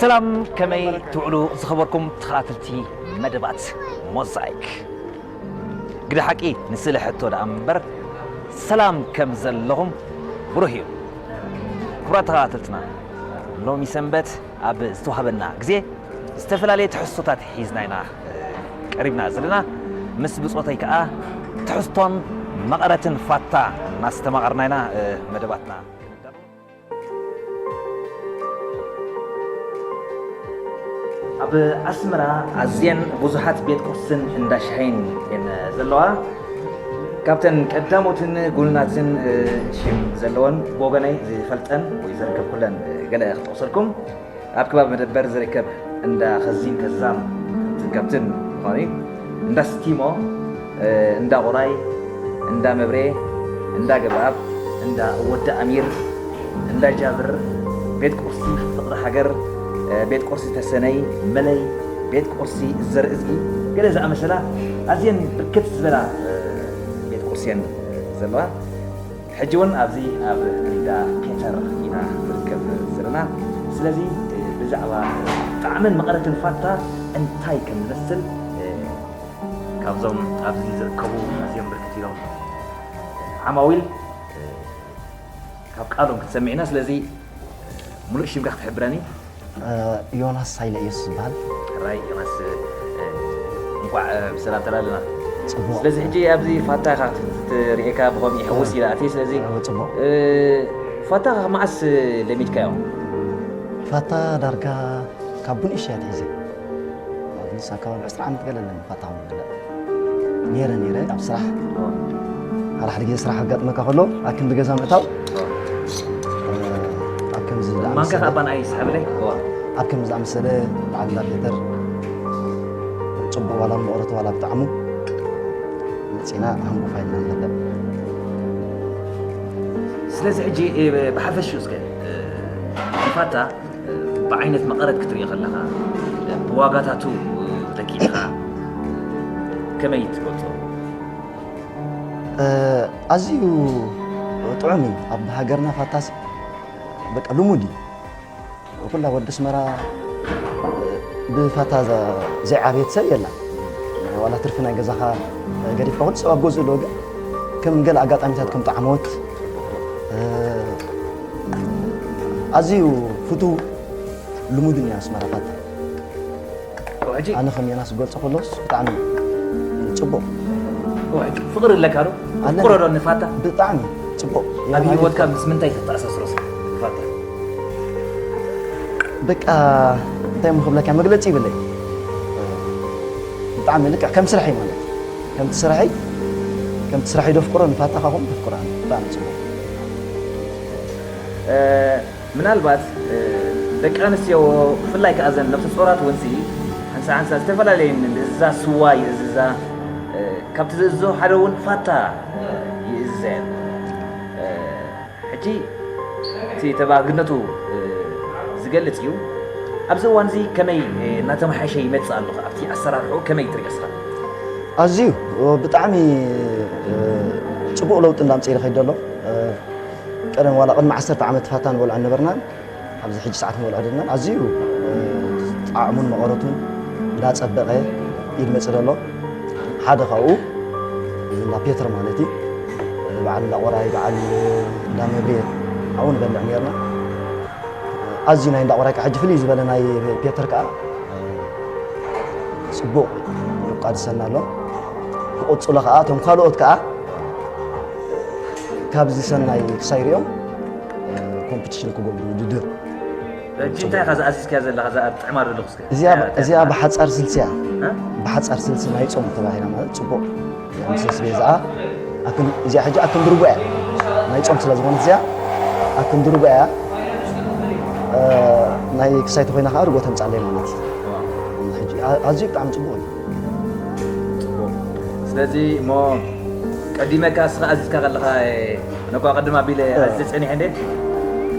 ሰላም፣ ከመይ ትውዕሉ ዝኸበርኩም ተኸታተልቲ መደባት ሞዛይክ? ግደ ሓቂ ንስእሊ ሕቶ ደኣ እምበር፣ ሰላም ከም ዘለኹም ብሩህ እዩ። ክቡራት ተኸታተልትና፣ ሎሚ ሰንበት ኣብ ዝተዋህበና ግዜ ዝተፈላለየ ትሕዝቶታት ሒዝና ኢና፣ እ፣ ቀሪብና ዘለና። ምስ ብጾተይ ከኣ ትሕዝቶን መቐረትን ፋታ እናስተማቐርና ኢና፣ እ፣ መደባትና። ኣብ ኣስመራ ኣዝየን ብዙሓት ቤት ቁርስን እንዳ ሻሂን እየን ዘለዋ። ካብተን ቀዳሞትን ጉኑናትን፣ እ፣ ሽም ዘለወን ብወገነይ ዝፈልጠን ወይ ዘርከብኩለን፣ እ፣ ገለ ክጠቕሰልኩም። ኣብ ከባቢ መደበር ዝርከብ እንዳ ኸዚን ከዛም ከብትን ምዃኑ እዩ። እንዳ ስቲሞ፣ እ፣ እንዳ ቁራይ፣ እንዳ መብሬ፣ እንዳ ገብኣብ፣ እንዳ ወዲ ኣሚር፣ እንዳ ጃብር፣ ቤት ቁርሲ ፍቕሪ ሃገር፣ እ፣ ቤት ቁርሲ ተሰነይ፣ መለይ፣ ቤት ቁርሲ ዘርእዝጊ፣ ገለ ዝኣመሰላ ኣዝየን ብርክት ዝበላ፣ እ፣ ቤት ቁርሲ እየን ዘለዋ። ሕጂ እውን ኣብዚ ኣብ እንዳ ፔተር ኢና ንርከብ ዘለና። ስለዚ፣ እ፣ ብዛዕባ ጣዕምን መቐረትን ፋታ እንታይ ከም ዝመስል፣ እ፣ ካብዞም ኣብዚ ዝርከቡ ኣዝዮም ብርክት ኢሎም ዓማዊል፣ እ፣ ካብ ቃሎም ክትሰምዕ ኢና። ስለዚ፣ እ፣ ሙሉእ ሽምካ ክትሕብረኒ? እ፣ ዮናስ ሃይለ ኢየሱስ ይበሃል። ሕራይ ዮናስ፣ እ፣ እንቋዕ፣ እ፣ ብሰላም ተላለና። ጽቡቕ። ስለዚ ሕጂ ኣብዚ ፋታ ኢኻ ክትሪኤካ ብኸምኡ ይሕውስ ኢለ ኣትየ። ስለዚ፣ እ፣ ፋታ መዓስ ለሚድካዮ? ፋታ ዳርጋ ካብ ብንእሽተይ ኣትሒዘ። ኣብዚ ኣካባቢ ዕስራ ዓመት ገለ ኣለኒ ፋታ ክበልዕ። ነይረ፣ ነይረ ኣብ ስራሕ። ሓደ ሓደ ግዜ ስራሕ ኣጋጥመካ ከሎ፣ ኣብ ክንዲ ገዛ ምእታው፣ እ፣ ኣብ ከምዚ ማንካ ዝኣመሰለ፣ ካብ ባንኣይ ይስሕብለይ? እዋ። ኣብ ከምዚ ዝኣመሰለ በዓል እንዳ ፔተር፣ ጽቡቕ ዋላ መቐረቱ ዋላ ብጣዕሙ፣ መጺና ሃንጎፋ ኢልና ንበልዕ። ስለዚ ሕጂ፣ እ፣ ብሓፈሽኡ እስከ፣ እ፣ ፋታ፣ እ፣ ብዓይነት መቐረት ክትርኢ ከለኻ፣ እ፣ ብዋጋታቱ፣ እ፣ ለኪትኻ ከመይ ትገልጾ? እ፣ ኣዝዩ ጥዑም እዩ። ኣብ ሃገርና ፋታሲ በቃ ልሙድ እዩ። ኩላ ወዲ ኣስመራ ብፋታ ዘ-፣ ዘይዓበየት ሰብ የላን። ዋላ ትርፊ ናይ ገዛኻ ገዲፍካ ኩሉ ሰብ ኣብ ገዝኡ ኣሎ፣ ግን ከም ገለ ኣጋጣሚታት ከም ጣዕሞት፣ እ፣ ኣዝዩ ፍቱው ልሙድን እዩ ኣስመራ ፋታ። ሕጂ ኣነ ከም ዮናስ ክገልጾ ከሎስ ብጣዕሚ ጽቡቕ። ሕጂ ፍቕሪ ኣለካ ዶ? ኣለኒ። ፍቕሪ ዶ ንፋታ? ብጣዕሚ ጽቡቕ። ኣብ ዮናስ ህይወትካ ምስ ምንታይ ተተኣሳስሮ ፋታ? በቃ እንታይ እሞ ክብለካ፣ መግለጺ ይብለይ። ብጣዕሚ ልክዕ ከም ስርሐይ ማለት እዩ። ከምቲ ስርሐይ፣ ከምቲ ስርሐይ ደፍቅሮ ንፋታ ካኹም ደፍቅራ ብጣዕሚ ጽቡቕ። እ፣ ምናልባት፣ እ፣ ደቂ ኣንስትዮ ብፍላይ ከኣ እዘን ነፍሰ ጾራት ወንሲ ሓንሳ ሓንሳ ዝተፈላለየ ምእዝዛ ስዋ ይእዝዛ፣ እ፣ ካብቲ ዝእዝዞ ሓደ እውን ፋታ ይእዝዛ እየን። እ፣ ሕጂ እቲ ተባህግነቱ፣ እ፣ ዝገልጽ እዩ። ኣብዚ እዋን እዚ ከመይ፣ እ፣ እናተመሓየሸ ይመጽእ ኣሎ? ኣብቲ ኣሰራርሕኡ ከመይ ትሪኦ ንስኻ? ኣዝዩ፣ እ፣ ብጣዕሚ፣ እ፣ ጽቡቕ ለውጢ እንዳምጽእ ይኸይድ ዘሎ። እ፣ ቀደም ዋላ ቅድሚ ዓሰርተ ዓመት ፋታ ንበልዖ ነበርናን፣ ኣብዚ ሕጂ ሰዓት ንበልዖ ዘለና ኣዝዩ፣ እ፣ ጣዕሙን መቐረቱን እንዳጸበቐ እዩ ዝመጽእ ዘሎ። ሓደ ካብኡ እዚ እንዳ ፔትር ማለት እዩ። በዓል እንዳ ቆራይ፣ በዓል እንዳ መብሬ ኣብኡ ንበልዕ ነርና። ኣዝዩ ናይ እንዳ ቆራይ ከዓ ሕጂ ፍልይ ዝበለ ናይ ፔትር ከዓ ጽቡቕ ይቋድሰና ኣሎ። ክቕጽሎ ከዓ እቶም ካልኦት ከዓ ካብዚ ሰናይ ክሳይ ሪኦም ኮምፒቲሽን ክገብሩ ውድድር። ሕጂ እንታይ ኢኻ ዝኣዚዝካያ ዘለኻ? እዛ ኣብ ጥዕማ ዶ ኣለኹ እስከ? እዚኣ፣ እንታይ እዚኣ ትበሃል? ብሓጻር ስልሲ እያ። እ? ብሓጻር ስልሲ ናይ ጾም ተባሂላ ማለት ጽቡቕ። ምስ ኣስቤዛኣ ኣክን-፣ እዚኣ ሕጂ ኣክንዲ ርቡዕ እያ። ናይ ጾም ስለ ዝኾነት እዚኣ ኣክንዲ ርቡዕ እያ። እ፣ ናይ ክሳይ ተኾይና ከዓ ርጎ ተምጻለይ ማለት እዩ። ሕጂ ኣ-፣ ኣዝዩ ብጣዕሚ ጽቡቕ እዩ። ጽቡቕ። ስለዚ እሞ ቀዲመካ እስኻ ኣዚዝካ ከለኻ፣ እ፣ ነኳ ቅድም ኣቢለ እ። ኣዚዘ ጸኒሐ እንዴ?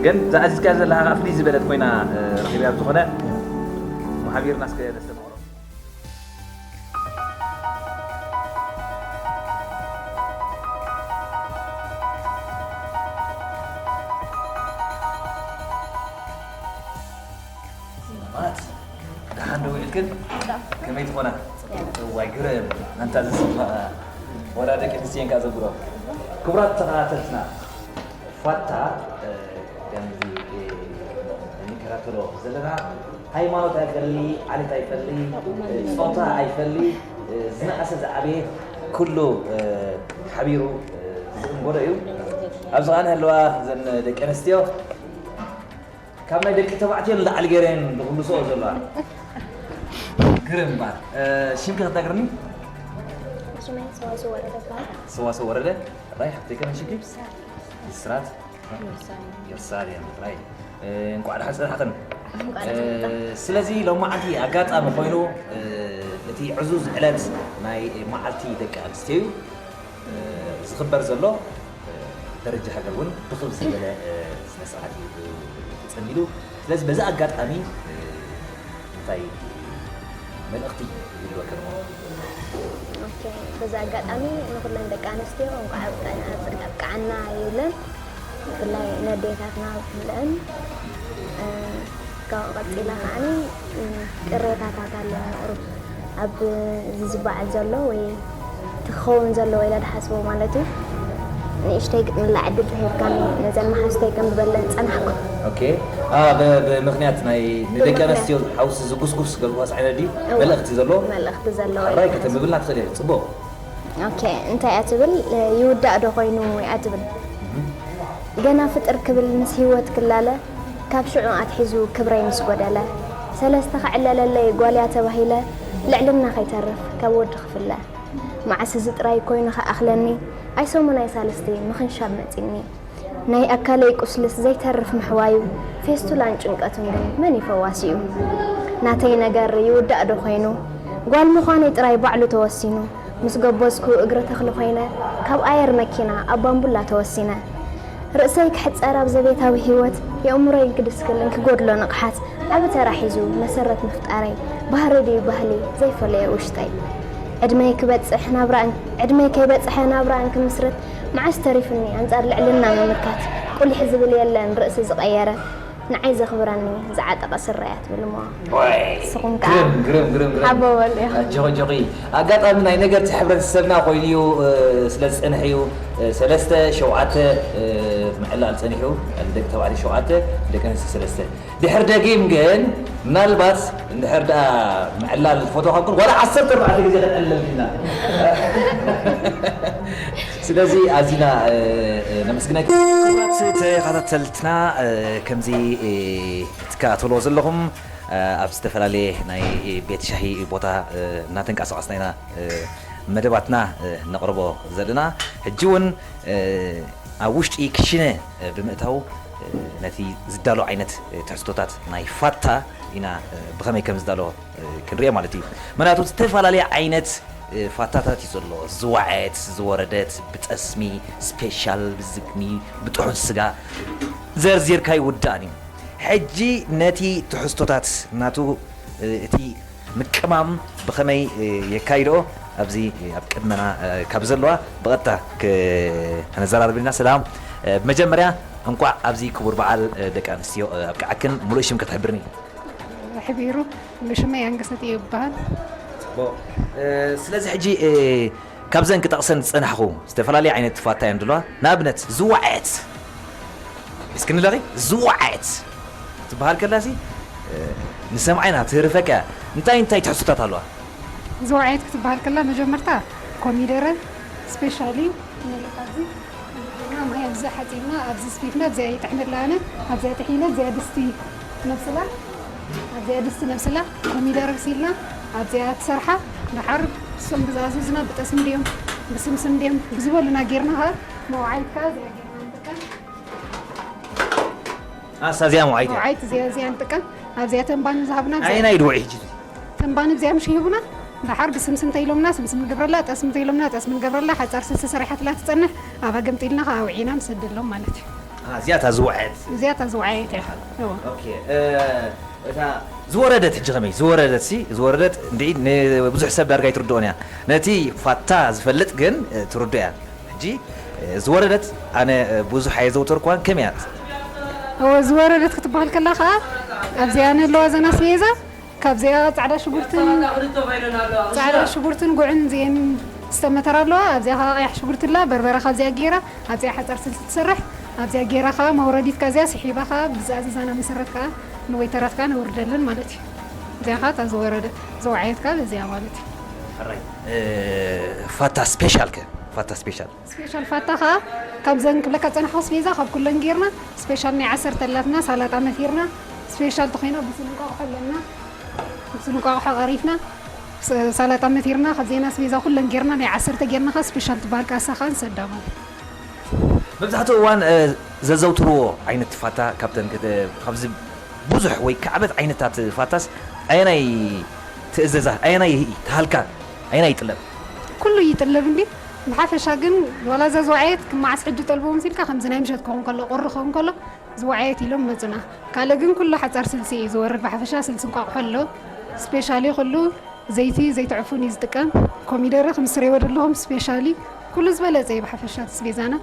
ግን እዛ ኣዚዝካ ዘለኻ ከዓ ፍልይ ዝበለት ኮይና፣ እ፣ ረኺብያ። ብዝኾነ፣ እ። መሓቢርና እስከ ነስተማቕሮ። ከመይ ትኾና? እዋይ ግርም፣ ኣንታ ዝስማ ወላ ደቂ ኣንስትዮ እንካ ዘብሮ። ክቡራት ተኸታተልትና፣ ፋታ፣ እ፣ ከምዚ፣ እ፣ እንከታተሎ ዘለና፣ ሃይማኖት ኣይፈሊ፣ ዓሌት ኣይፈሊ፣ እ፣ ጾታ ኣይፈሊ፣ እ፣ ዝነኣሰ ዝዓበየ ኩሉ፣ እ፣ ሓቢሩ፣ እ፣ ዝእንገዶ እዩ። ኣብዚ ኸኣ ንህልዋ እዘን ደቂ ኣንስትዮ ካብ ናይ ደቂ ተባዕትዮ ንላዕሊ ገይረን ዝኹልስኦ ዘለዋ። ግርም እምበኣር። እ፣ ሽምኪ ክትነግርኒ? ሽመይ ሰዋስው ወረደ እበሃል። ሰዋስው ወረደ። ራይ ሓፍተይ ከመይ ሽምኪ? ብስራት። ብስራት። ዮርሳሌም። ዮርሳሌም። ራይ። እ፣ እንቋዕ ደሓን ጸናሕክን። እንቋዕ እ፣ ደሓን መጻ። ስለዚ ሎማዓንቲ ኣጋጣሚ ኮይኑ፣ እ፣ እቲ ዕዙዝ ዕለት ናይ መዓልቲ ደቂ ኣንስትዮ እዩ። እ፣ ዝኽበር ዘሎ፣ እ፣ ደረጃ ሃገር እውን ብኽብ ዘበለ፣ እ፣ ስነ ስርዓት እዩ ተጸኒዱ። ስለዚ በዚ ኣጋጣሚ፣ እ፣ እንታይ መልእኽቲ ይህልወክን? ኦኬ፣ በዚ ኣጋጣሚ ንኹለን ደቂ ኣንስትዮ እንቋዕ ኣብቀ-፣ ኣብቀዓና ይብለን። ብፍላይ ነዴታትና ኩለን፣ እ፣ ካብኡ ቀጺላ ከዓኒ፣ እ፣ ቅሬታታት ኣሎ ነቕርብ። ኣብ እዚ ዝበዓል ዘሎ ወይ እቲ ክኸውን ዘሎ ወይ ኢለ ድሓስቦ ማለት እዩ። ንእሽተይ ግጥምላ ዕድል ተሂብካኒ ነዘን መሓዙተይ ከም ዝበለን ጸናሕኩ። ኦኬ። አ፣ ብ-፣ ብምኽንያት ናይ ንደቂ ብምኽንያት። ኣንስትዮ ሓውሲ ዝጉስጉስ ገልጓስ ዓይነት ድዩ? እወ። መልእኽቲ ዘለዎ? መልእኽቲ ዘለዎ ሓራይ ዓይነት። ከተንብብልና ትኽእል እየ። ጽቡቕ። ኦኬ፣ እንታይ እያ ትብል? ይውዳእ ዶ ኮይኑ እያ ትብል። እህ። ገና ፍጥር ክብል ምስ ህይወት ክላለ፣ ካብ ሽዑ ኣትሒዙ ክብረይ ምስ ጎደለ፣ ሰለስተ ክዕለለለይ ጓል እያ ተባሂለ፣ ልዕልና ከይተርፍ ካብ ወዲ ክፍለ። መዓስ እዚ ጥራይ ኮይኑ ክኣኽለኒ፣ ኣይ ሰሙን ኣይ ሳልስቲ ምኽንሻብ መጺኒ። ናይ ኣካለይ ቁስልስ ዘይተርፍ ምሕዋዩ፣ ፌስቱላን ጭንቀቱን ግን መን እዩ ፈዋሲኡ? ናተይ ነገር ይውዳእ ዶ ኮይኑ? ጓል ምዃነይ ጥራይ ባዕሉ ተወሲኑ፣ ምስ ጎበዝኩ እግሪ ተኽሊ ኮይነ፣ ካብ ኣየር መኪና ኣብ ባምቡላ ተወሲነ። ርእሰይ ክሕጸር ኣብ ዘቤታዊ ህይወት፣ የእምሮይ እንክድስክል እንክጎድሎ ንቕሓት፣ ዓቢ ተራ ሒዙ መሰረት ምፍጣረይ፣ ባህሪ ድዩ ባህሊ ዘይፈለዮ ውሽጠይ? ዕድመይ ክበጽሕ ናብራ እን-፣ ዕድመይ ከይበጽሐ ናብራ እንክምስርት፣ መዓስ ተሪፍኒ ኣንጻር ልዕልና ምምካት? ቁሊሕ ዝብል የለን ርእሲ ዝቐየረ፣ ንዓይ ዘኽብረኒ ዝዓጠቐ ስረ እያ ትብል እሞ። ወይ! ንስኹም ከኣ ግርም፣ ግርም፣ ግርም፣ ግርም። ሓቦ በሉ ኢኹም። ኣጆኺ፣ ኣጆኺ። ኣጋጣሚ ናይ ነገርቲ ሕብረተሰብና ኮይኑ እዩ፣ እ፣ ስለ ዝጸንሕ እዩ፣ እ፣ ሰለስተ፣ ሸውዓተ፣ እ፣ ምዕላል ጸኒሑ፣ ደቂ ተባዕትዮ ሸውዓተ፣ ደቂ ኣንስትዮ ሰለስተ። ድሕር ደጊም ግን ምናልባት እንድሕር ደኣ ምዕላል ትፈትዋ ኮንኩን ዋላ ዓሰርተ ኣርባዕተ ግዜ ክንዕልል ኢና። ስለዚ ኣዚና፣ እ፣ እ፣ ነመስግነኪ። ክቡራት ተኸታተልትና፣ እ፣ ከምዚ፣ እ፣ ትከታተልዎ ዘለኹም፣ እ፣ ኣብ ዝተፈላለየ ናይ፣ እ፣ ቤት ሻሂ ቦታ፣ እ፣ እናተንቀሳቐስና ኢና፣ እ፣ መደባትና፣ እ፣ ነቕርቦ ዘለና። ሕጂ እውን፣ እ፣ ኣብ ውሽጢ ክሽነ፣ እ፣ ብምእታው፣ እ፣ ነቲ ዝዳሎ ዓይነት፣ እ፣ ትሕዝቶታት ናይ ፋታ ኢና፣ እ፣ ብኸመይ ከም ዝዳሎ፣ እ፣ ክንሪኦ ማለት እዩ። ምኽንያቱ ዝተፈላለየ ዓይነት፣ እ፣ ፋታታት እዩ ዘሎ። ዝወዓየት፣ ዝወረደት፣ ብጠስሚ፣ ስፔሻል፣ ብዝግኒ፣ ብጥሑን ስጋ ዘርዚርካ ይውዳእን እዩ። ሕጂ ነቲ ትሕዝቶታት ናቱ፣ እ፣ እቲ ምቅማም ብኸመይ፣ እ፣ የካይድኦ? ኣብዚ ኣብ ቅድመና፣ እ፣ ካብ ዘለዋ ብቐጥታ ክ-፣ ከነዘራርብ ኢና። ሰላም፣ እ፣ ብመጀመርያ እንቋዕ ኣብዚ ክቡር በዓል፣ እ፣ ደቂ ኣንስትዮ፣ እ፣ ኣብቅዓክን። ሙሉእ ሽም ክትሕብርኒ? ሕቢሩ፣ ሽመይ ኣንገሰት እየ ይበሃል። ጽቡቕ። እ፣ ስለዚ ሕጂ፣ እ፣ ካብዘን ክጠቕሰን ዝጸናሕኹ ዝተፈላለያ ዓይነት ፋታ እየን ዘለዋ። ንኣብነት ዝወዓየት፣ እስኪ ንለኺ፣ ዝወዓየት ትበሃል ከላሲ፣ እ፣ ንሰምዓይና ትህርፈካ እያ። እንታይ እንታይ ትሕዝቶታት ኣለዋ? ዝወዓየት ክትበሃል ከላ መጀመርታ ኮሚደረ ስፔሻሊ ንልካ ኣብዚ ማይ ኣብዚ ሓፂብና፣ ኣብዚ ስፊትና፣ ኣብዚኣ ይጥሕነላ ኣነ፣ ኣብዚኣ ጥሒነ፣ ኣብዚኣ ድስቲ ነብስላ፣ ኣብዚኣ ድስቲ ነብስላ፣ ኮሚደረ ብሲልና፣ ኣብዚኣ ትሰርሓ፣ ደሓር እሶም ብዛዙዝና ብጠስሚ ድዮም፣ ብስምስም ድዮም፣ ብዝበሉና ጌርና ኸዓ መውዓይት ከኣ እዚኣ ጌርና ንጥቀም። ኣሳ እዚኣ መውዓይት እያ። መውዓይት እዚኣ፣ እዚኣ ንጥቀም። ኣብዚኣ ተንባን ዝሃብና፣ ኣብዚኣ ኣየናይ ድውዒ ሕጂ? ተንባን እዚኣ ምሽ ይህቡና፣ ደሓር ብስምስም ተይሎምና፣ ስምስም ንገብረላ፣ ጠስሚ ተይሎምና፣ ጠስሚ ንገብረላ፣ ሓጻር ስልሲ ሰሪሓትላ ትጸንሕ፣ ኣባ ገምጢልና ከኣ ኣውዒና ንሰደሎም ማለት እዩ። አ፣ እዚኣ እታ ዝወዐት። እዚኣ እታ ዝወዐየት እያ። እዎ። ኦኬ፣ እ፣ እታ ዝወረደት ሕጂ ከመይ? ዝወረደት ሲ፣ ዝወረደት እንድዒ ንብዙሕ ሰብ ዳርጋ ኣይትርድኦን እያ። ነቲ ፋታ ዝፈልጥ ግን፣ እ፣ ትርድኦ እያ። ሕጂ፣ እ፣ ዝወረደት ኣነ፣ እ፣ ብዙሕ ኣየዘውተርኩዋን፣ ከመይ እያ? እዎ፣ ዝወረደት ክትበሃል ከላ ከኣ ኣብዚኣ ንለዋ ዘን ኣስቤዛ፣ ካብዚኣ ጻዕዳ ሽጉርትን ጻዕዳ ሽጉርትን ጉዕን እዚኤን ዝተመተራ ኣለዋ። ኣብዚኣ ከዓ ቀያሕ ሽጉርቲ ኣላ፣ በርበረ ካብዚኣ ገይራ ኣብዚኣ ሓጻር ስልሲ ትሰርሕ። ኣብዚኣ ገይራ ከዓ መውረዲት ከዚኣ ስሒባ ከዓ ብዝኣዘዛና መሰረት ከዓ ንወይተራት ከዓ ነውርደለን ማለት እዩ። እዚኣ ከዓ እታ ዝወረደ ዝወዓየት ከዓ በዚኣ ማለት እዩ። ሕራይ ፋታ ስፔሻል ከ ፋታ ስፔሻል ስፔሻል ፋታ ከዓ ካብዘን ክብለካ ዝፀናሕኩ ኣስቤዛ ካብ ኩለን ጌርና ስፔሻል ናይ ዓሰርተ ኣላትና ሳላጣ መቲርና ስፔሻል ተኮይና ብሱል እንቋቑሖ ኣለና። ብሱል እንቋቑሖ ቀሪፍና ሳላጣ መቲርና ካብዘን ኣስቤዛ ኩለን ጌርና ናይ ዓሰርተ ጌርና ከዓ ስፔሻል ትበሃል ካሳ ከዓ ንሰዳ ማለት። መብዛሕትኡ እዋን ዘዘውትርዎ ዓይነት ፋታ ካብተን ካብዚ ብዙሕ ወይ ከዕበት ዓይነታት ፋታስ ኣየናይ ትእዘዛ ኣየናይ ይህኢ ትሃልካ ኣየናይ ይጥለብ? ኩሉ ይጥለብ እንዲ ብሓፈሻ ግን ዋላ እዛ ዝወዓየት ክመዓስ ሕጂ ጠልቦ መሲልካ ከምዚ ናይ ምሸት ክኸውን ከሎ ቁሪ ክኸውን ከሎ ዝወዓየት ኢሎም መፁና። ካልእ ግን ኩሉ ሓፃር ስልሲ እዩ ዝወርድ። ብሓፈሻ ስልሲ እንቋቑሖ ኣሎ። ስፔሻሊ ኩሉ ዘይቲ ዘይትዕፉን እዩ ዝጥቀም። ኮሚደረ ከም ስሬ ወደለኹም ስፔሻሊ ኩሉ ዝበለፀ እዩ ብሓፈሻ እቲ ስቤዛና።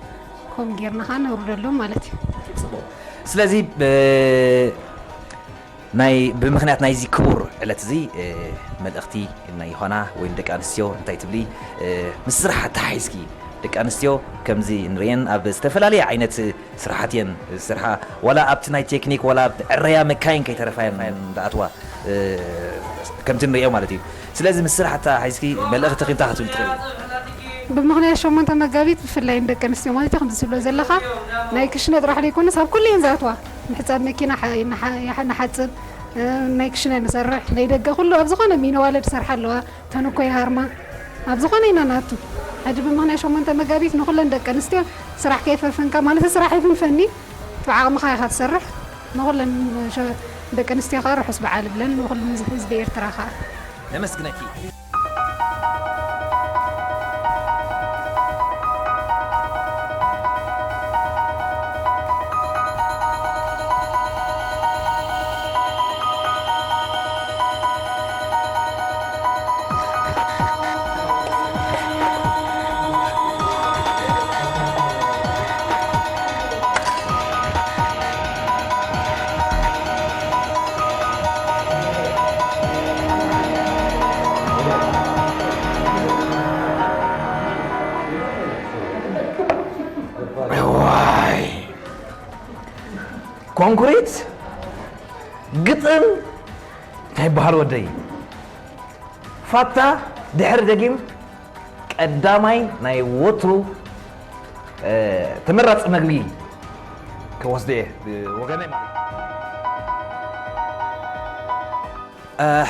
ከም ጌርና ከዓ ነውርደሎም ማለት እዩ። ስለዚ ናይ ብምክንያት ናይዚ ክቡር ዕለት እዚ መልእኽቲ ናይ ይኾና ወይ ደቂ ኣንስትዮ እንታይ ትብሊ? ምስ ስራሕ ኣተሓሒዝኪ ደቂ ኣንስትዮ ከምዚ ንርእየን ኣብ ዝተፈላለየ ዓይነት ስራሓት እየን ዝሰርሓ ዋላ ኣብቲ ናይ ቴክኒክ ዋላ ኣብቲ ዕረያ መካይን ከይተረፋ እየን ዝኣትዋ ከምቲ ንርእዮ ማለት እዩ። ስለዚ ምስ ስራሕ ኣተሓሒዝኪ መልእኽትኺ እንታይ ክትብሊ ትኽእሊ? ብምኽንያት ሸሞንተ መጋቢት ብፍላይ ንደቂ ኣንስትዮ ማለት እዩ ከምዚ ትብሎ ዘለኻ ናይ ክሽነ ጥራሕ ዘይኮነስ ኣብ ኩሉ እየን ዝኣትዋ። ምሕፃብ መኪና ንሓፅብ፣ ናይ ክሽነ ንሰርሕ፣ ናይ ደገ ኩሉ ኣብ ዝኾነ ሚነዋለ ዝሰርሓ ኣለዋ። ተንኮ ይሃርማ ኣብ ዝኾነ ኢና ናቱ። ሕጂ ብምኽንያት ሸሞንተ መጋቢት ንኹለን ደቂ ኣንስትዮ ስራሕ ከይፈንፈንካ ማለት ስራሕ ይፍንፈኒ ብዓቕምኻ ኢኻ ትሰርሕ። ንኹለን ደቂ ኣንስትዮ ከዓ ርሑስ በዓል ብለን ንኹሉ ህዝቢ ኤርትራ ከዓ ነመስግነኪ። እዋይ ኮንክሪት ግጥም እንታይ ይበሃል ወደይ ፋታ ድሕሪ ደጊም ቀዳማይ ናይ ወትሩ ተመራፂ መግቢ ከወስዶ እየ ብወገነይ ማለት እዩ።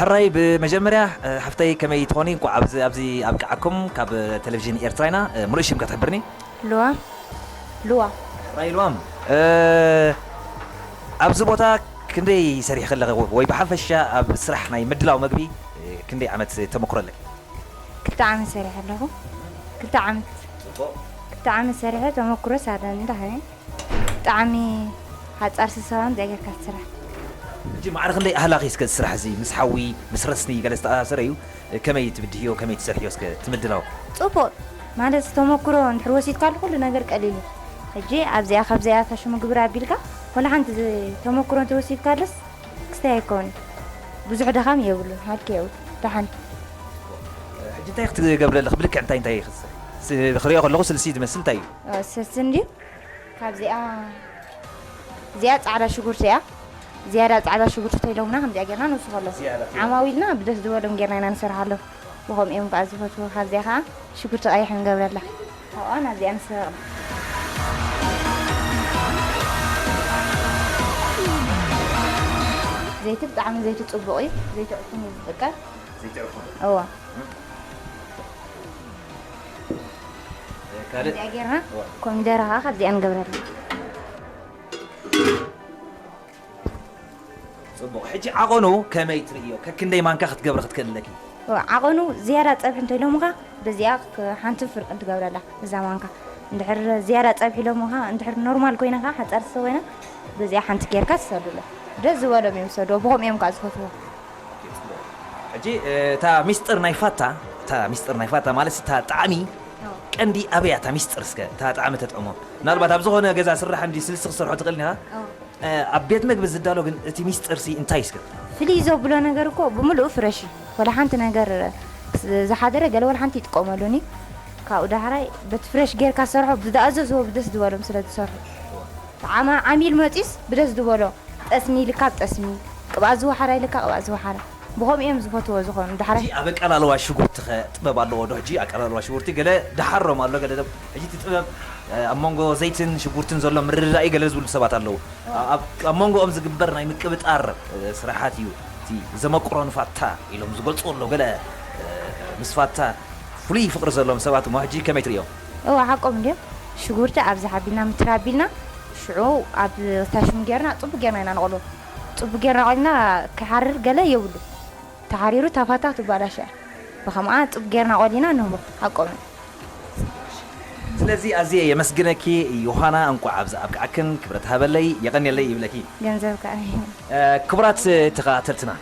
ሕራይ ብመጀመርያ ሓፍተይ ከመይ ትኾኒ እንኳዕ ኣብዚ ኣብዚ ኣብቅዓኩም ካብ ቴሌቪዥን ኤርትራ ኢና ምሉእ ሽምካ ትሕብርኒ። ልዋም ልዋም ሕራይ ልዋም ኣብዚ ቦታ ክንደይ ሰሪሕ ከለኺ ወይ ብሓፈሻ ኣብ ስራሕ ናይ ምድላው መግቢ ክንደይ ዓመት ተመክሮ ኣለኪ? ክልተ ዓመት ሰሪሐ ኣለኹ። ክልተ ዓመት ክልተ ዓመት ሰሪሐ ተመክሮስ ኣለኒ። እንታይ ብጣዕሚ ሓፃር ስሳዋን ዚኣ ጌርካ ትስራሕ። ሕጂ ማዕረ ክንደይ ኣህላኺ እስከ ስራሕ እዚ ምስ ሓዊ ምስ ረስኒ ገለ ዝተኣሳሰረ እዩ። ከመይ ትብድህዮ ከመይ ትሰርሕዮ እስከ ትምድላው? ፅቡቕ ማለት ተመክሮ እንድሕር ወሲድካሉ ኩሉ ነገር ቀሊል እዩ። ሕጂ ኣብዚኣ ካብዚኣ ታሽሙ ግብር ኣቢልካ ወላ ሓንቲ ተመክሮ እንተወሲድካለስ ክስታይ ኣይከውን ብዙሕ ድኻም የብሉን ሃልኪ የብሉ ደሓን ሕጂ እንታይ ክትገብሪ ኣለኺ ብልክዕ እንታይ እንታይ ክትሰርሒ ክሪኦ ከለኹ ስልሲ ዝመስል እንታይ እዩ ስልሲ እንድዩ ካብዚኣ እዚኣ ፃዕዳ ሽጉርቲ እያ ዝያዳ ፃዕዳ ሽጉርቲ ተይሎምና ከምዚኣ ጌርና ንውስኸሎም ዓማዊልና ብደስ ዝበሎም ጌርና ኢና ንሰርሓሎም ብኸምኡ እዮም ከዓ ዝፈትዎ ካብዚኣ ከዓ ሽጉርቲ ቀይሕ ንገብረላ ካብኣ ናብዚኣ ንሰረቕና ዘይቲ ብጣዕሚ ዘይቲ ፅቡቕ እዩ ዘይቲ ዕፉን እዩ ዝጥቀም ዘይትዕፉን እዋ ካልእ እዚኣ ጌርና ኮሚደረ ከዓ ካብዚኣ ንገብረላ ፅቡቕ ሕጂ ዓቐኑ ከመይ ትርእዮ ከክንደይ ማንካ ክትገብሪ ክትክእል ኣለኪ ዓቐኑ ዝያዳ ፀብሒ እንተኢሎምኻ በዚኣ ሓንቲ ፍርቂ እንትገብረላ እዛ ማንካ እንድሕር ዝያዳ ፀብሒ ኢሎምኻ እንድሕር ኖርማል ኮይና ከዓ ሓፃር ስተ ኮይና በዚኣ ሓንቲ ጌርካ ትሰዱለ ደስ ዝበሎም እዮም ዝሰድዎ ብኸምኡ እዮም ከዓ ዝፈትዎ ሕጂ እታ ሚስጥር ናይ ፋታ እታ ሚስጥር ናይ ፋታ ማለት እታ ጣዕሚ ቀንዲ ኣበያ እታ ሚስጥር እስከ እታ ጣዕሚ ተጥዕሞ ምናልባት ኣብ ዝኾነ ገዛ ስራሕ እንዲ ስልሲ ክሰርሖ ትኽእል ኒኻ ኣብ ቤት መግቢ ዝዳሎ ግን እቲ ሚስጥር ሲ እንታይ እስከ ፍልይ ዘብሎ ነገር እኮ ብምሉኡ ፍረሽ እዩ። ወላ ሓንቲ ነገር ዝሓደረ ገለ ወላ ሓንቲ ይጥቀመሉን እዩ። ካብኡ ዳሕራይ በቲ ፍረሽ ጌርካ ዝሰርሖ ብዝኣዘዝዎ ብደስ ዝበሎም ስለ ዝሰርሑ። ዓማ-፣ ዓሚል መፂስ ብደስ ዝበሎ ጠስሚ ኢልካ ኣብ ጠስሚ፣ ቅብኣት ዝወሓራ ኢልካ ቅብኣት ዝወሓራ። ብኸምኡ እዮም ዝፈትዎ ዝኾኑ። ዳሕራይ ሕጂ ኣብ ኣቀላልዋ ሽጉርትኸ ጥበብ ኣለዎ ዶ? ሕጂ ኣቀላልዋ ሽጉርቲ ገለ ደሓሮም ኣሎ፣ ገለ ደ-፣ ሕጂ እቲ ጥበብ፣ እ፣ ኣብ መንጎ ዘይትን ሽጉርትን ዘሎ ምርድዳእ እዩ ገለ ዝብሉ ሰባት ኣለዉ። ኣብ፣ ኣብ መንጎኦም ዝግበር ናይ ምቅብጣር፣ እ፣ ስራሓት እዩ እቲ ዘመቁሮ ንፋታ ኢሎም ዝገልጽዎ ኣለዉ። ገለ፣ እ፣ ምስ ፋታ ፍሉይ ፍቕሪ ዘለዎም ሰባት እሞ ሕጂ ከመይ ትርእዮም? እዋ፣ ሓቆም ድዮም? ሽጉርቲ ኣብዚ ሓቢልና ምትር ኣቢልና፣ ሽዑ ኣብ ታሽሙ ጌርና፣ ጽቡቅ ጌርና ኢና ንቐልዎ። ጽቡቅ ጌርና ቆሊና ክሓርር ገለ የብሉ። ተሓሪሩ እታ ፋታ ክትባላሸ እያ። ብኸምኣ ጽቡቅ ጌርና ቆሊና ንህቦ። ሓቆም እዩ። ስለዚ ኣዝየ የመስግነኪ ዮሃና፣ እንቋዕ ኣብዚ ኣብቅዓክን፣ ክብረት ሃበለይ፣ የቐንየለይ ይብለኪ። ገንዘብካ እዩ። እ፣ ክቡራት ተኸታተልትና፣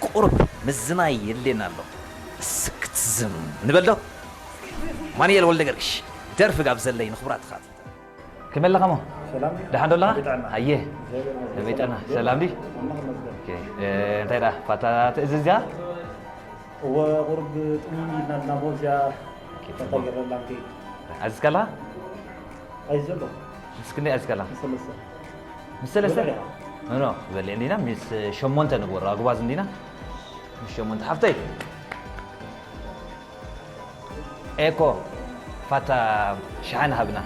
ቁሩብ ምዝናይ የድልየና ኣሎ። እስክትዝም ንበል ዶ? ማንኤል ወልደ ገርግሽ፣ ደርፊ ጋብዘለይ ንክቡራት ተኸታተልትና። ከመይ ኣለኻ ሞ? ሰላም። ደሓን ዶ ኣለኻ? ከመይ ጥዕና? ኣየ። እግዚኣብሔር ይመስገን። ከመይ ጥዕና? ሰላም ድዩ? ኣምላኽ ይመስገን። ኦኬ። እ፣ እንታይ ደኣ ፋታ ትእዝዝ እያ? እወ፣ ቁሩብ ጥምይም ኢልና ኣለና እሞ እዚኣ ኦኬ፣ ጽቡቕ። ተቐይረላ እንከይ። ኣዚዝካላ? ኣዚዘ ኣለኹ። ምስ ክንደይ ኣዚዝካላ? ምስ ሰለስተ። ምስ ሰለስተ? በሊዕና። ኖ፣ ኖ፣ በሊዕ እንዲና ምስ ሸሞንተ ንግበሮ፣ ኣጉባዝ እንዲና። ምስ ሸሞንተ። ሓፍተይ። ኤኮ፣ ፋታ ሸሓኒ ሃብና።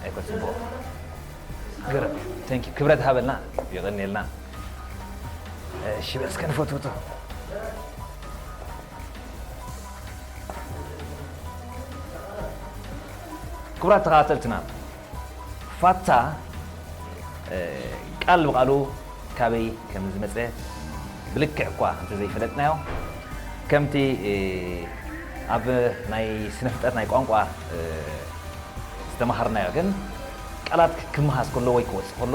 ኣይኮ ጽቡቕ። ግርም። Thank you። ክብረት ሃበልና። የቐንየልና። እሺ፣ በስ ከንፈትውቶ። ክቡራት ተኸታተልትና፣ ፋታ፣ እ፣ ቃል ብቓሉ ካበይ ከም ዝመጸ ብልክዕ እኳ እንተዘይፈለጥናዮ፣ ከምቲ፣ እ፣ ኣብ ናይ ስነ ፍልጠት ናይ ቋንቋ፣ እ፣ ዝተማሃርናዮ ግን፣ ቃላት ክመሃዝ ከሎ ወይ ክወጽእ ከሎ፣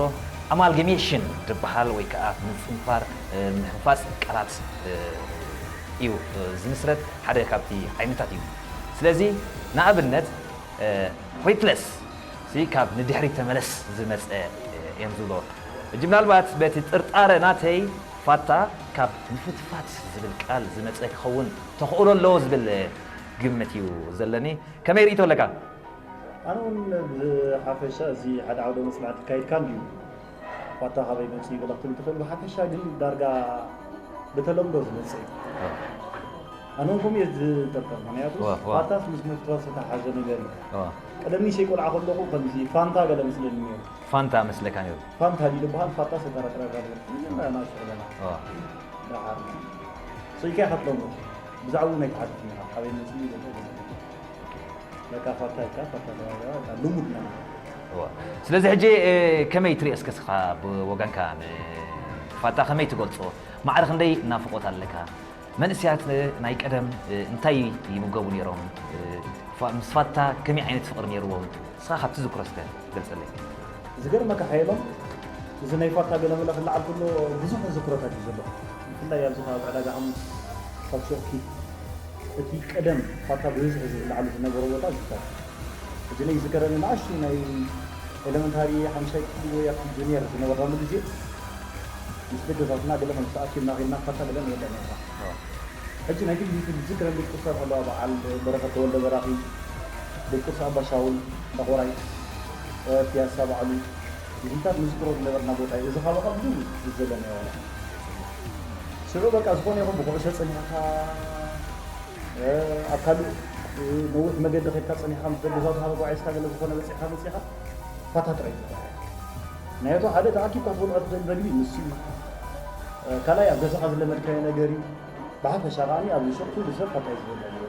ኣማልገሜሽን ዝበሃል ወይ ከኣ ምጽንፋር፣ እ፣ ምሕንፋጽ ቃላት፣ እ፣ እዩ፣ እ፣ ዝምስረት ሓደ ካብቲ ዓይነታት እዩ። ስለዚ ንኣብነት፣ እ፣ ሪፕለስ ሲ ካብ ንድሕሪት ተመለስ ዝመጸ፣ እ፣ እዮም ዝብሎ። ሕጂ ምናልባት በቲ ጥርጣረ ናተይ ፋታ ካብ ምፍትፋት ዝብል ቃል ዝመጸ ክኸውን ተኽእሎ ኣለዎ ዝብል፣ እ፣ ግምት እዩ ዘለኒ። ከመይ ርእይቶ ኣለካ? ኣነ እውን ብሓፈሻ እዚ ሓደ ዓውደ መጽናዕቲ ካይድካ እንድዩ ፋታ ካበይ መጽኡ ኢልካ ክትብል ትኽእል። ብሓፈሻ ግን ዳርጋ ብተለምዶ ዝመጽእ እዩ። ዋ። ኣነ እውን ከምኡ እየ ዝጠርጠር፣ ምኽንያቱ ዋ፣ ዋ። ፋታስ ምስ መፍትዋስ ዝተሓዘ ነገር እዩ። ዋ። ቀደም ንእሽተይ ቆልዓ ከለኹ ከምዚ ፋንታ ገለ መስለኒ ነይሩ። ፋንታ መስለካ ነይሩ? ፋንታ ድዩ ዝበሃል? ፋታ ዝተረጥረጋ ነይሩ። መጀመርያ ናሱ ከለና። ዋ። ደሓር። ስኢልካ ኢኻ ትለምዶ። ብዛዕባኡ ኣይትሓትትን ኢኻ። ካበይ መጺኡ ዘሎ ገለ። በቃ ፋታ ኢልካ፣ ፋታ ተባሂላ፣ በቃ ልሙድ ነገር። እዋ። ስለዚ ሕጂ፣ እ፣ ከመይ ትሪኦ እስከ ስኻ ብወገንካ ንፋታ ከመይ ትገልጾ? ማዕረ ክንደይ ናፍቖት ኣለካ? መንእሰያት፣ እ፣ ናይ ቀደም፣ እ፣ እንታይ ይምገቡ ነይሮም? እ፣ ፋ-፣ ምስ ፋታ ከመይ ዓይነት ፍቕሪ ነይርዎም? ንስኻ ካብ ትዝክሮ እስከ ገልጸለይ። ዝገርመካ ሓየሎም፣ እዚ ናይ ፋታ ገለመለ ክለዓል ከሎ ብዙሕ ተዘክሮታት እዩ ዘሎ። ብፍላይ ኣብዚ ከባቢ ዕዳጋ ሓሙስ፣ ካብ ሾኪ፣ እቲ ቀደም ፋታ ብብዝሒ ዝብልዓሉ ዝነበረ ቦታ ዝፍታ። ሕጂ ናይ ዝከረኒ ንኣሽቱ ናይ ኤለመንታሪ ሓምሻይ ክፍሊ ወይ ኣብቲ ጁኒየር ዝነበርናሉ ግዜ፣ ምስ ደገዛትና ገለ ከም ተኣኪብና ኺድና ፋታ ገለ ንበልዕ ነርና። ሕጂ ናይ ግዲ ዝዝክረን ቤት ቁርሲ ኣለዋ፣ በዓል በረኸት ተወልደ በራኺ፣ ቤት ቁርሲ ኣባ ሻውል፣ ጠቆራይ፣ እ፣ ፒያሳ ባዕሉ፣ እዚታት ንዝክሮ ዝነበርና ቦታ እዩ። እዚ ኻባኻ ብዙሕ ዝዘለኒ ኣይኮነን። ሽዑ በቃ ዝኾነ ይኹን ብኩዕሾ ጸኒሕካ፣ እ፣ ኣብ ካልእ፣ እ፣ ነዊሕ መገዲ ኸድካ ጸኒሕካ ምስ ደገዛትኻ ተጓዒዝካ ገለ ዝኾነ በጺሕካ መጺኻ ፋታ ጥራይ እዩ ዝረኣየካ። ናይቶ ሓደ ተኣኪብካ ክትበልዖ ትኽእል መግቢ ንሱ እዩ። እ፣ ካልኣይ ኣብ ገዛኻ ዝለመድካዮ ነገር እዩ። ብሓፈሻ ከኣኒ ኣብ ሸቕቱ ንሰብ ፋታ እዩ ዝበልዕ ነይሩ።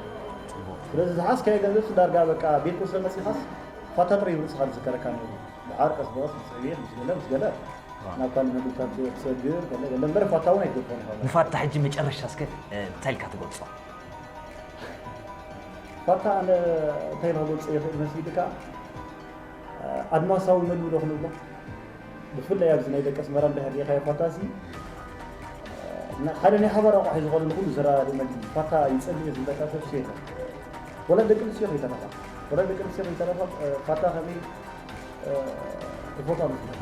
ጽቡቕ። ስለዚ ዝሓዝካዮ ገንዘብ ዳርጋ በቃ ቤት ቁርሲ መጺኻስ ፋታ ጥራይ እዩ ርእስኻ ዝዝከረካ ነይሩ። ደሓር ቀስ ብቐስ ምስ ዕብየት ምስ ገለ ምስ ገለ ዋው። ናብ ካልእ መግብታት ትሰግር ገለ ገለ እምበር ፋታ እውን ኣይትገድፎን ኢኻ። ንፋታ ሕጂ መጨረሻ እስከ፣ እ፣ እንታይ ኢልካ ትገልጾ? ፋታ ኣነ እንታይ ኢልካ ክገልጾ ይኽእል መሲልካ? ኣድማሳዊ መግቢ ዶ ክንብሎ? ብፍላይ ኣብዚ ናይ ደቂ ኣስመራ እንድሕር ርኢኻዮ ፋታሲ፣ ና-፣ ሓደ ናይ ሓባር ኣቑሑ እዩ ዝኾነ ንኹሉ ዘረዳድእ መግቢ። ፋታ ይጸልእ እየ ዝብለካ ሰብ ሲ የለን። ወላ ደቂ ኣንስትዮ ከይተረፋ፣ ወላ ደቂ ኣንስትዮ ከይተረፋ፣ እ፣ ፋታ ከመይ፣ እ፣ ክፈትዋ መስለካ?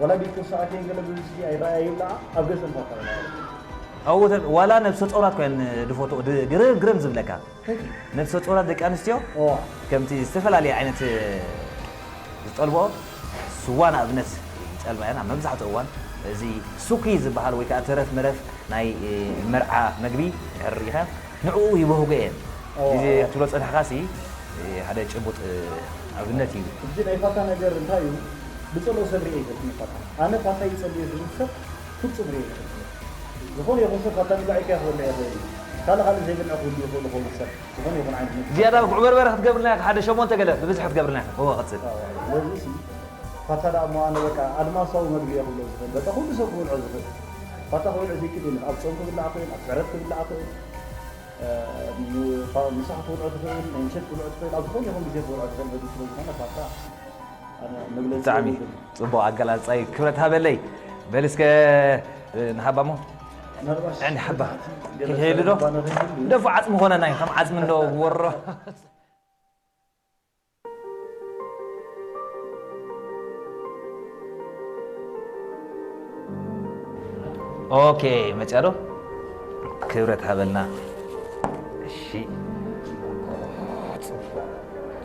ወላ ዲኮ ሰዓት የንገለ ብዝጊ ኣይረኣየላ ኣብ ገሰን ፋታ። ኣዎ፣ ዋላ ነብሰ ጾራት ኮይን ድፎቶ ግርም ግርም ዝብለካ። ነብሰ ጾራት ደቂ ኣንስትዮ ከምቲ ዝተፈላለየ ዓይነት ዝጠልቦ ስዋ ንኣብነት ይጠልባ እየን። ኣብ መብዛሕትኡ እዋን እዚ ሱኪ ዝበሃል ወይ ከዓ ተረፍ መረፍ ናይ መርዓ መግቢ ድሕር ርኢኻ ንዕኡ ይበህጎ እየን። ግዜ ትብሎ ጸኒሕኻሲ ሓደ ጭቡጥ ኣብነት እዩ። እዚ ናይ ፋታ ነገር እንታይ እዩ? ብጸሎ ሰብ ርኤ ይፈትኒ ፋታ። ኣነ ፋታ ይጸልዮ ዝብል ሰብ ፍጹም ርኤ ይፈትኒ። ዝኾነ ይኹን ሰብ ፋታ ንባዕካ ክበልዕ ይኽእል እዩ። ካልእ ካልእ ዘይበልዕ ክህሉ ይኽእል ይኸውን ሰብ። ዝኾነ ይኹን ዓይነት ምግቢ። ዝያዳ ጉዕ በርበረ ክትገብርልና ኢኻ፣ ሓደ ሸሞንተ ገለ ብብዝሒ ክትገብርልና ኢኻ። እወ፣ ቀጽል። ኣዎ፣ ስለዚ ሲ ፋታ ደኣ እሞ ኣነ በቃ ኣድማሳዊ መግቢ እየ ክብሎ ዝኽእል። በቃ ኩሉ ሰብ ክበልዖ ዝኽእል። ፋታ ክበልዕ ዘይክእል የለን። ኣብ ጾም ክብላዕ ክእል፣ ኣብ ስዕረት ክብላዕ ክእል። እ፣ ም-፣ ፋ-፣ ምሳሕ ክትበልዖ ትኽእል፣ ናይ ምሸት ክትበልዖ ትኽእል፣ ኣብ ዝኾነ ይኹን ግዜ ክትበልዖ ትኽእል መግቢ ስለ ዝኾነ ፋታ ኣነ መግለጺ ብጣዕሚ የብሉን። ጽቡቕ ኣገላልጻ እዩ። ክብረት ሃበለይ። በል እስከ፣ እ፣ ንሃባ እሞ። ምናልባሽ ዕን ሓባ። ገለ ክትሄሉ ዶ? ሰለባ ነገር ይህሉ። ደፎ ዓጽሚ ኮነና እዩ፣ ከም ዓጽሚ እንዶ ወሮ። ኦኬ፣ መጽያ ዶ? ክብረት ሃበልና። እሺ።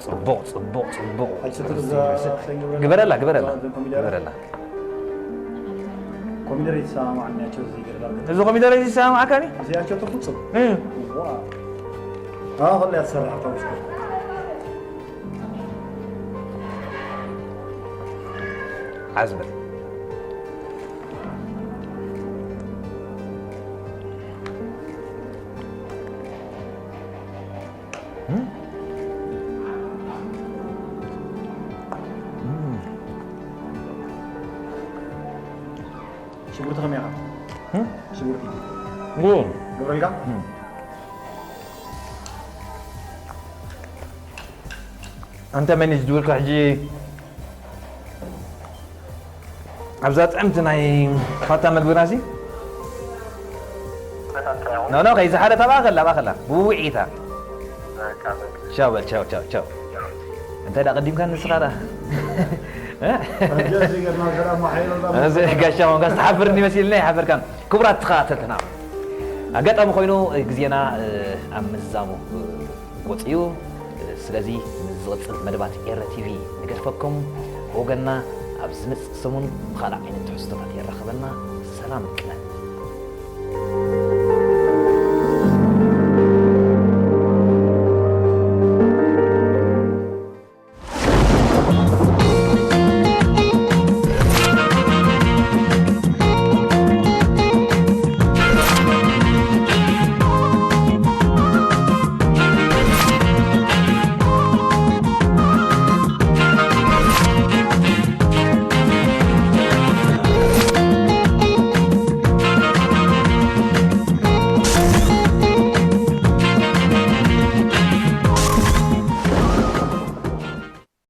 ጽቡቕ፣ ጽቡቕ፣ ጽቡቕ። ኣይትትር እዛ ሰንግበላ። ግበረላ፣ ግበረላ። እዛ ኮሚደረ። ግበረላ። ኮሚደረ ይሰማማዓኒ፣ ያቸው እዚህ ይገርዳል። እዚ ኮሚደረ እዚ ይሰማማዓካኒ? እዚያቸው ተፍጹም። እ። ዋ። አዎ፣ ሁሌ ያሰራህ ታውስ። ዓዝበል። እም? እም። ሽጉርቲ ከመይ ኢኻ? እም? ሽጉርቲ። እም። ገብረልካ? እም። ኣንተ መን እዩ ዝድውልካ ሕጂ? ኣብዛ ጥዕምቲ ናይ ፋታ መግብናሲ? ኖ፣ ኖ፣ ከይዝሓለት ኣብኣ ከላ፣ ኣብኣ ከላ። ብውዕኢታ። ቻው በል፣ ቻው፣ ቻው፣ ቻው። እንታይ ደኣ ቀዲምካ ንስኻ ደኣ? እዚ ጋሻ ኮንካ ዝተሓፍርኒ መሲልኒ ኣይሓፈርካን። ክቡራት ተኸታተልትና፣ ኣጋጣሚ ኮይኑ ግዜና፣ እ፣ ኣብ ምዝዛሙ፣ እ፣ ወፂኡ። ስለዚ ምስ ዝቕጽል መደባት ኤረ ቲቪ ንገድፈኩም። ብወገንና ኣብ ዝመጽእ ሰሙን ብኻልእ ዓይነት ትሕዝቶታት የራኽበና። ሰላም ቅነ።